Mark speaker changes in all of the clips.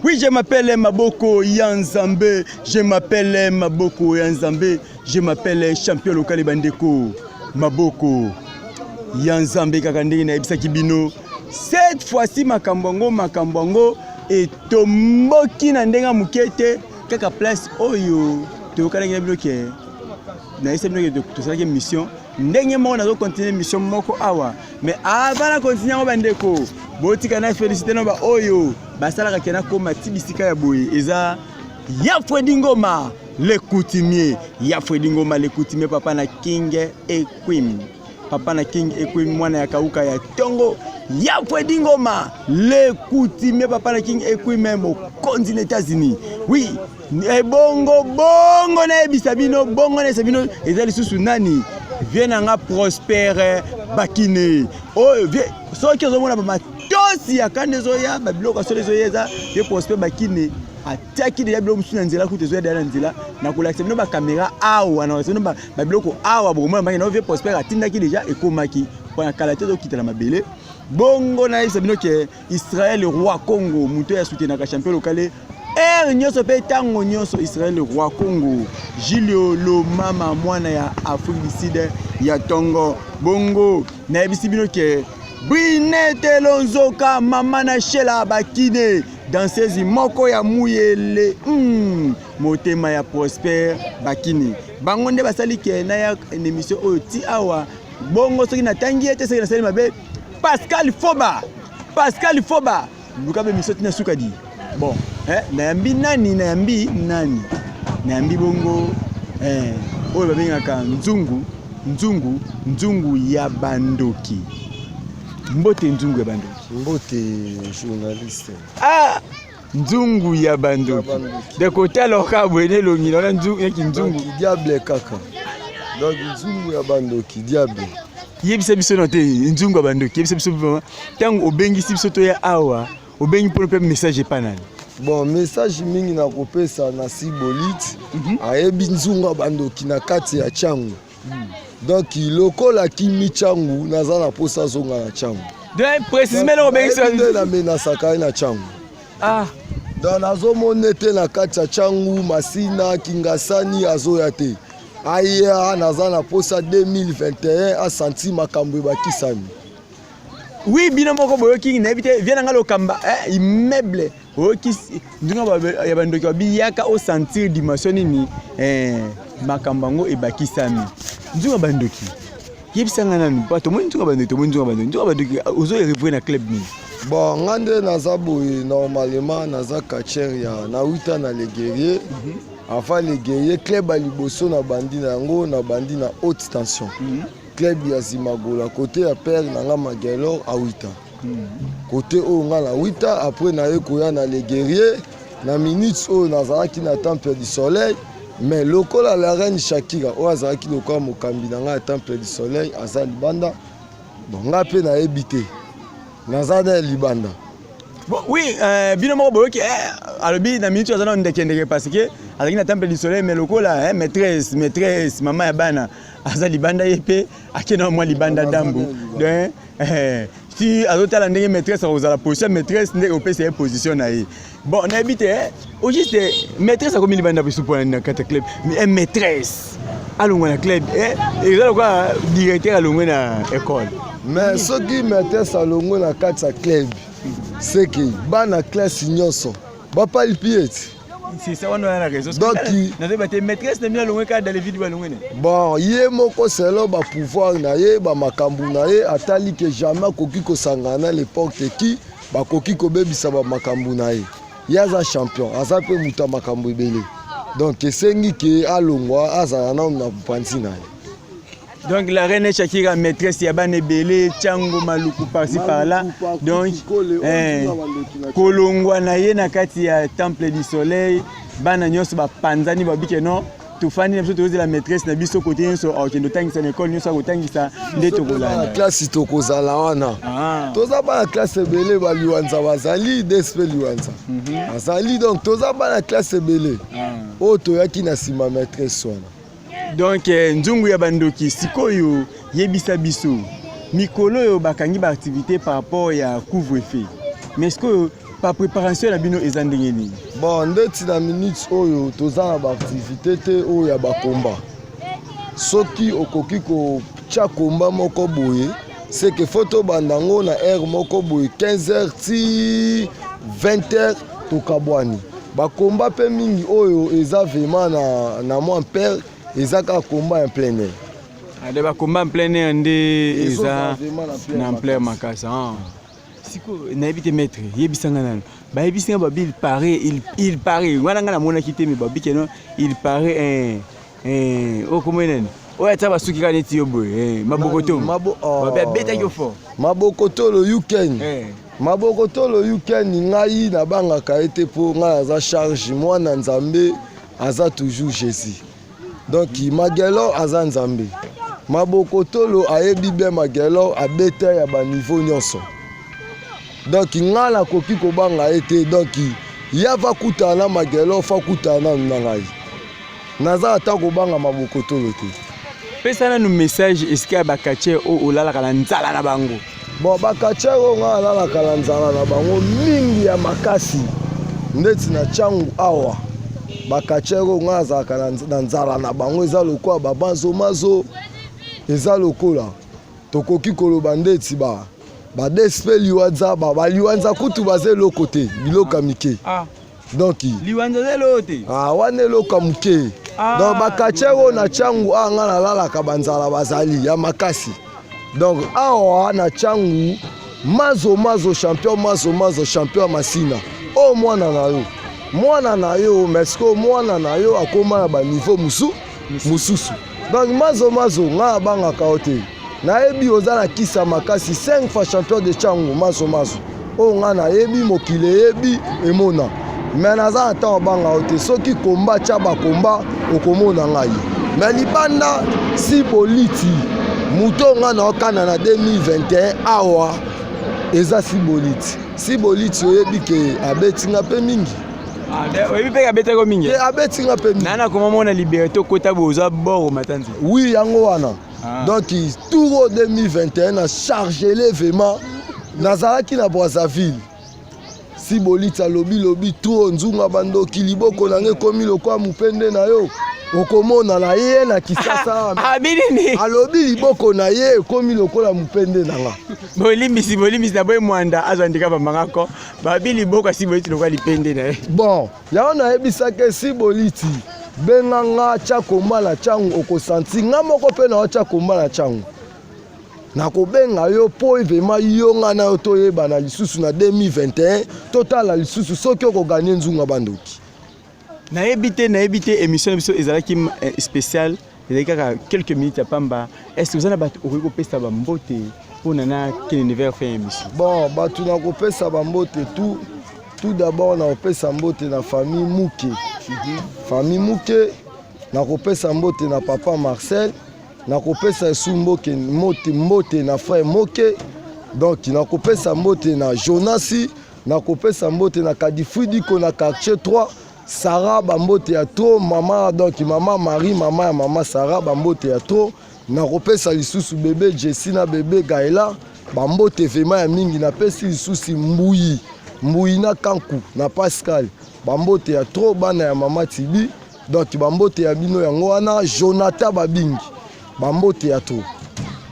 Speaker 1: Oui, je m'appelle Maboko ya Nzambe, je m'appelle Maboko ya Nzambe, je m'appelle champion local bandeko. Maboko ya Nzambe kaka ndenge nayebisaki bino. Cette fois-ci makambo yango makambo yango etomboki na ndenge ya moke te, kaka place oyo toyokanaki na bino ke nayebisa bino ke tosalaki mission ndenge moko, nazo continuer mission moko awa. Mais avant na continuer yango, bandeko, botika na félicité na baoyo basalaka ke nakóma ti bisika ya boye. Eza ya Fredi Ngoma le coutumier, ya Fredi Ngoma le coutumier, papa na King Equim, papa na King Equim, mwana ya kauka ya ntongo. Ya Fredi Ngoma le coutumier, papa na King Equim, mokonzi na États-Unis. Oui, ebongo bongo nayebisa bino, bongo nayebisa bino, eza lisusu nani? Vieux na nga Prospère Bakine oyo. Vieux, soki ozomona bamatosi ya kanda ezoya, babiloko ya solo ezoya, eza ye Prosper Bakine. Atiaki deja biloko mosusu na nzela, kutu ezoya deja na nzela. Nakolakisa bino bacaméra awa, nakolakisa bino babiloko awa, bokomona bangi na vieux Prosper atindaki deja, ekomaki mpona kala te, ezokita na mabele. Bongo nayebisa bino ke Israel Roi Congo, moto oyo asoutenaka champion local ere nyonso mpe ntango nyonso, Israel Roi Congo, Julio Lomama, mwana ya Afrique du Sud ya ntongo. Bongo nayebisi bino ke Brinete Lonzoka, mama na Shela Bakine, danseuse moko ya muyele, motema ya Prosper Bakine, bango nde basali ke naya na émission oyo ti awa. Bongo soki natangi ye te, soki nasali mabe, Pascal Foba, Pascal Foba, luka be mission tina suka di. Bon, nayambi nani? Nayambi nani? Nayambi bongo oyo babengaka Nzungu, Nzungu, Nzungu ya bandoki. Mbote, Nzungu ya bandoki.
Speaker 2: Mbote, journaliste.
Speaker 1: Ah, Nzungu ya bandoki, de kotala oka boye na elongi na wana yaki nzungu.
Speaker 2: Diable kaka, donc Nzungu ya bandoki, diable.
Speaker 1: Yebisa biso no te, Nzungu ya bandoki, yebisa biso, ntango obengisi biso toya awa, obengi mpona mpe message epa nani?
Speaker 2: Bon, message mingi nakopesa na Sibolit. Ayebi Nzungu ya bandoki na kati ya Tshangu. Donc lokola kimi Tshangu, naza na mposa azonga na Tshangu.
Speaker 1: Donc précisément eloko obengisi?
Speaker 2: Nde namenasaka ye na Tshangu.
Speaker 1: Ah.
Speaker 2: Donc nazomona ete na kati ya Tshangu, Masina, Kingasani, azoya te. Aya, naza na mposa 2021 asanti makambo ebakisami.
Speaker 1: Oui, bino moko boyoki, nayebi te, vieux na nga Lokamba, immeuble, oyoki ndunga ya bandoki babiyaka osentir dimension nini, makambo yango ebakisami. Nzunga ya bandoki, yebisanga nanu, pa tomoni nzunga bandoki, tomoni nzunga bandoki, nzunga bandoki, ozo na club nini?
Speaker 2: Bon, nga nde naza boye, normalement naza catcheur ya nawuta na Le Guerrier. Avant Le Guerrier, club ya liboso na bandi na yango, na bandi na Haute Tension, club ya Zimagola, côté ya père na nga Magelor awita, côté oyo nga na wita. Après naye koya na Le Guerrier. Na minute oyo nazalaki na Temple du Soleil, mais lokola la reine Shakira oyo azalaki lokola mokambi na ngai ya Temple du Soleil aza libanda, bon, nga mpe nayebi te, naza na libanda.
Speaker 1: Bon, oui, bino moko boyoki, alobi na minute aza na ndekendeke parce que azalaki na Temple du Soleil, mais lokola maîtresse, mama ya bana aza libanda, ye mpe akende na mwa libanda ndambu. Donc si azotala ndenge maîtresse akozala, position maîtresse nde opesa ye position na ye. Bon, nayebi te, au juste maîtresse akomi libanda biso mpona na kati ya club, mais maîtresse alongwa na club, eza lokola directeur alongwe na école.
Speaker 2: Mais soki maîtresse alongwe na kati ya club, seke bana classe nyonso bapali ete.
Speaker 1: C'est ça wana, wana na raison.
Speaker 2: Donc,
Speaker 1: nazoyeba te, maîtresse na bino alongwe kaka dans le vide, balongwe ne?
Speaker 2: Bon, ye moko, selon bapouvoir na ye, bamakambo na ye, atali ke jamais akoki kosangana na n'importe qui, bakoki kobebisa bamakambo na ye. Ye aza champion, aza mpe moto ya makambo ebele, donc esengi ke alongwa, azala nano na mopanzi na ye.
Speaker 1: Donc la reine Shakira, maîtresse ya bana ebele, Tiango, Maluku, par-ci par-là, donc kolongwa na ye na kati ya Temple du Soleil, bana nyonso bapanzani, babike non, tofandi na biso, tozela maîtresse na biso. Kote nyonso akokende otangisa na ekole nyonso akotangisa nde tokolanda.
Speaker 2: Classe tokozala wana. Toza bana classe ebele, baliwanza bazali, dsp liwanza azali, donc toza bana classe ebele oyo toyaki na nsima maîtresse wana.
Speaker 1: Donc Nzungu ya bandoki, sikoyo yebisa biso, mikolo oyo bakangi baactivité par rapport ya couvre-feu, mais sikoyo Bapréparation na bino eza ndenge nini?
Speaker 2: Bon, ndeti na minute oyo toza na baactivité te oyo ya bakomba. Soki okoki kotya komba moko boye, c'est que faut tobanda yango na heure moko boye, 15 heures ti 20 heures, tokabwani. Bakomba mpe mingi oyo eza vraiment na mwa mpere, eza kaka komba ya plein air.
Speaker 1: Ade bakomba en plein air nde eza
Speaker 2: vraiment
Speaker 1: na ampleur makasi. Ah. Sikoyo nayebi te, maître, yebisanga nano. Bayebisi nga babi il paraît, il paraît wana nga namonaki te, mais babi keno il paraît oyo komoi nani oyo atia basuki kaka neti yo boye, maboko to
Speaker 2: oh.
Speaker 1: Babi abetaki yo fort.
Speaker 2: Maboko tolo yuken. Maboko tolo yuken, ngai nabangaka ye te, mpo ngai naza charge mwana Nzambe, aza toujours Jésus. Donc Magelo aza Nzambe, maboko tolo ayebi bien. Magelo abeta ya baniveau nyonso, donc ngai nakoki kobanga ye te. Donc ya va kutana na Magelo, fa kutana nanu na ngai. Naza ata kobanga maboko tolo te.
Speaker 1: Pesa nanu message esika ya bacatcheurs oyo olalaka na nzala na bango.
Speaker 2: Bon, bacatcheurs oyo ngai alalaka na nzala na bango mingi ya makasi, ndeti na Ntiangu awa, bacatcheurs oyo ngai azalaka na nzala na bango eza lokola babazomazo, eza lokola tokoki koloba ndeti ba badespe liwanza, baliwanza kutu baza eloko te, biloko ya mike. Donc
Speaker 1: Liwanza eza eloko te.
Speaker 2: Ah, wana eloko ya moke. Donc bacatcheurs oyo na Ntiangu awa ngai nalalaka banzala bazali ya makasi. Donc awa na Ntiangu, Mazo Mazo champion, Mazo Mazo champion ya Masina, oyo mwana na yo, mwana na yo, mais sikoyo mwana na yo akóma na baniveau mosusu. Donc Mazo Mazo, ngai abangaka yo te, nayebi oza na kisa makasi, 5 fois champion de Ntiangu. Mazo Mazo oyo ngai nayebi, mokili eyebi, emona, mais naza na ntango abanga yo te. Soki komba tia bakomba, okomona ngai. Mais libanda si boliti moto oyo ngai naokana na 2021 awa eza si boliti. Si boliti, oyebi ke abeti nga mpe mingi.
Speaker 1: Oyebi mpe abetaki mingi?
Speaker 2: Te, abeti nga mpe mingi.
Speaker 1: Nana koma mona Liberté, okota boye, oza bord matanzi.
Speaker 2: Oui, yango wana. Donc tour 2021 na chargele vraiment, nazalaki na Brazzaville. Si boliti alobi lobi trop nzunga bandoki, liboko na ngai ekomi lokwa mopende na yo, okomona na ye na Kisasa.
Speaker 1: Abi nini?
Speaker 2: Alobi liboko na ye ekomi lokola mopende na nga.
Speaker 1: Bolimbisi, bolimbisi na boye, mwanda azwa ndika bamangako babi liboko asi boliti lokola lipende na ye.
Speaker 2: Bon, yango nayebisaki si boliti, benga nga, tia komba na ntiango, okosanti nga moko mpe na otya komba na ntiango. Nakobenga yo mpo vraiment yo nga na yo toyebana lisusu na 2021, totala lisusu soki okogagner nzunga bandoki.
Speaker 1: Nayebi te, nayebi te. Émission na biso ezalaki spéciale, ezalaki kaka quelques minutes ya pamba. Est ce que oza na bato okoki kopesa bambote mpona na kende vers fin émission?
Speaker 2: Bon, bato nakopesa bambote, tout d'abord nakopesa mbote na famille Muke. Famille Muke, nakopesa mbote na papa Marcel, nakopesa esu mboke mbote, mbote na frère Moke. Donc nakopesa mbote na Jonasi, nakopesa mbote na Kadifridiko na quartier 3, Sara, bambote ya trop, mama, donc mama Marie, mama ya mama Sara, bambote ya trop. Nakopesa lisusu bebe Jesi na bebe Gaela, bambote vraiment ya mingi. Napesi lisusu Mbuyi, Mbuyi na Kanku na Pascal, bambote ya trop, bana ya mama Tibi. Donc bambote ya bino yango wana, Jonathan Babingi, bambote ya trop.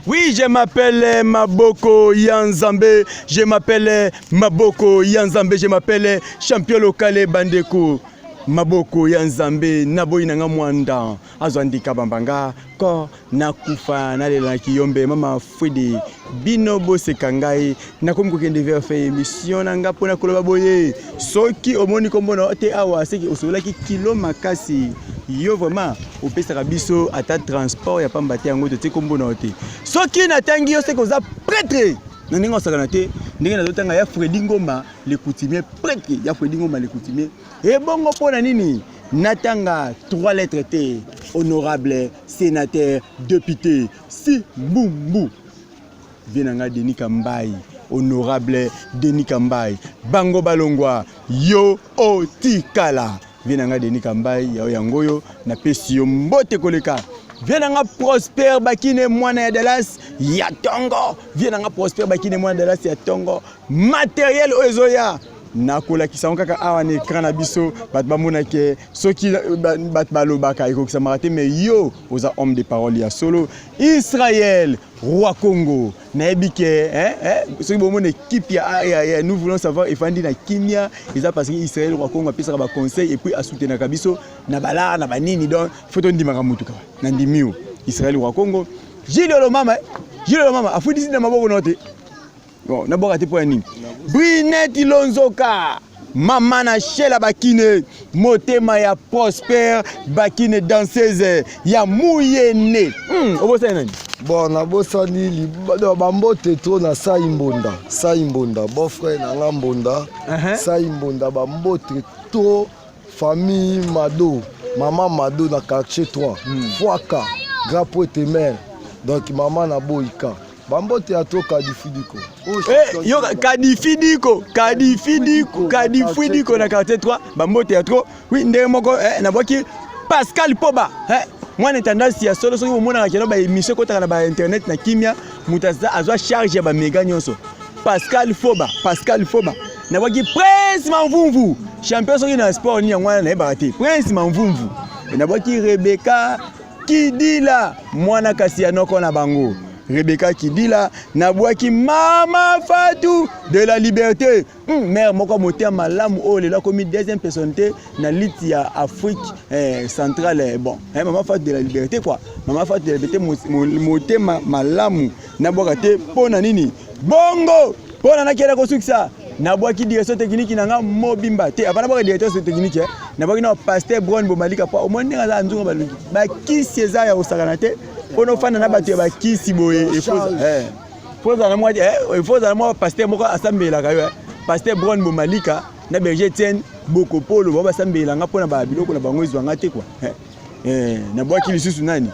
Speaker 1: Oui, je m'appelle Maboko Yanzambe, je m'appelle Maboko Yanzambe, je m'appelle champion local bandeko. Maboko ya Nzambe, naboyi nanga mwanda azwa ndika bambanga ko nakufa nalela na kiyombe mama Fwede. Bino boseka ngai, nakomi kokende vers fin émission na nga mpona koloba boye: soki omoni kombo na yo te awa, seki osololaki kilo makasi. Yo vraiment opesaka biso ata transport ya pamba te, yango totie kombo na yo te. Soki natangi yo, seki oza prêtre na ndenge osakana te. Ndenge nazotanga ya Fredi Ngoma le coutumier, prêtre ya Fredi Ngoma le coutumier, ebongo mpo na nini natanga trois lettres te? Honorable sénateur député si mbumbu vie na ngai Denis Kambai, honorable Denis Kambai, bango balongwa, yo otikala. Vie na ngai Denis Kambai, yao yango oyo napesi yo mbote koleka. Vie na nga Prosper Bakine, mwana ya Dallas ya tongo. Vie na nga Prosper Bakine, mwana ya Dallas ya tongo, matériel oyo ezoya. Nakolakisa yango kaka awa na ecran na biso, bato bamona ke soki bato balobaka ekokisamaka te, mais yo oza homme de parole ya solo. Israël Roi Congo, nayebi ke eh, eh, soki bomona équipe ya nous voulons savoir efandi na kimia, eza parce que Israël Roi Congo apesaka ba conseil et puis asoutenaka biso na balar na banini. Donc faut tondimaka mutu kaka na ndimi yo Israël Roi Congo. Gilles Olomama, Gilles Olomama afundisi na maboko na te. Bon, nabwaka te mpo ya nini? Brinette Lonzoka, mama na Shela Bakine, motema ya Prosper Bakine, danseuse ya Muyene. Obosani nani?
Speaker 2: Bon, nabosani bambote to na Sai Mbonda, Sai Mbonda, beau frère na nga Mbonda. Sai Mbonda, bambote to famille Mado, mama Mado na quartier 3, Fwaka, grand poète mère. Donc mama na Boyika. Bambote ya to Kadifidiko.
Speaker 1: Eh, yo Kadifidiko, Kadifidiko, Kadifidiko na quartier 3, bambote ya trop. Oui, ndenge moko eh, nabwaki Pascal Poba. Eh, mwana tendance ya solo, soki omonaka keno ba émission ekotaka na ba internet na kimia, moto azwa charge ya ba mega nyonso. Pascal Foba, Pascal Foba. Nabwaki Prince Mamvumvu, champion soki na sport ni yango wana nayebaka te. Prince Mamvumvu. Nabwaki Rebecca Kidila, mwana kasi ya noko na bango. Rebecca Kidila, nabwaki Mama Fatou de la Liberté. Mère moko motema malamu oyo lelo akomi deuxième personnalité na liti ya Afrique centrale. Bon, Mama Fatou de la Liberté quoi. Mama Fatou de la Liberté motema malamu nabwaka te mpo na nini? Bongo mpo na nakenda kosukisa, nabwaki direction technique na nga mobimba te. Avant nabwaka direction technique, nabwaki na pasteur Bron Bomalika, po omoni ndenge aza nzunga baluki bakisi eza ya kosakana te. Mpo ofanda na bato ya bakisi boye, faut ozala mwa pasteur moko asambelaka yo. Pasteur Bron Bomalika na berger Etienne Bokopolo bao basambelanga mpona babiloko na bango ezwanga te quoi. Nabwaki lisusu nani?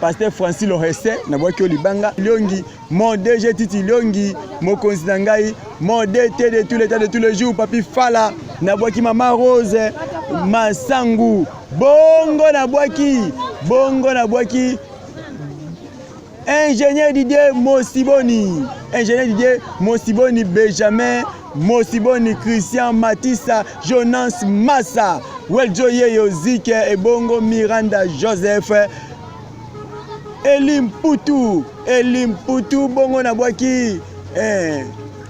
Speaker 1: Pasteur Francis Lorese, nabwaki yo libanga. Liongi, mon DG Titi Liongi, mokonzi na ngai, mon DT de tous les temps, de tous les jours, Papi Fala. Nabwaki Mama Rose Masangu. Bongo nabwaki, bongo nabwaki ingénieur Didier Mosiboni, ingénieur Didier Mosiboni, Benjamin Mosiboni, Christian Matissa, Jonas Massa, Weljo Yeyo Zike, Ebongo Miranda Joseph, Eli Mputu, Eli Mputu. Bongo nabwaki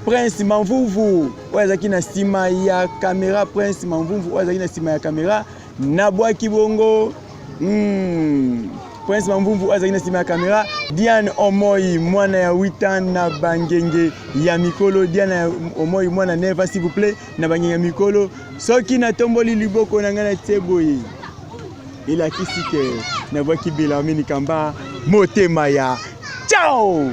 Speaker 1: Prince Mamvuvu oyo azalaki na nsima ya caméra, Prince Mamvuvu oyo azalaki na nsima ya caméra. Nabwaki bongo Prince Mamvumvu oyo azalaki na nsima ya caméra. Diane Omoi, mwana ya 8 ans na bangenge ya mikolo. Diane Omoi, mwana neva, s'il vous plaît, na bangenge ya mikolo. Soki natomboli liboko na ngai na tie boye, elakisi ke nabwaki Belarmini Kamba, motema ya ciao.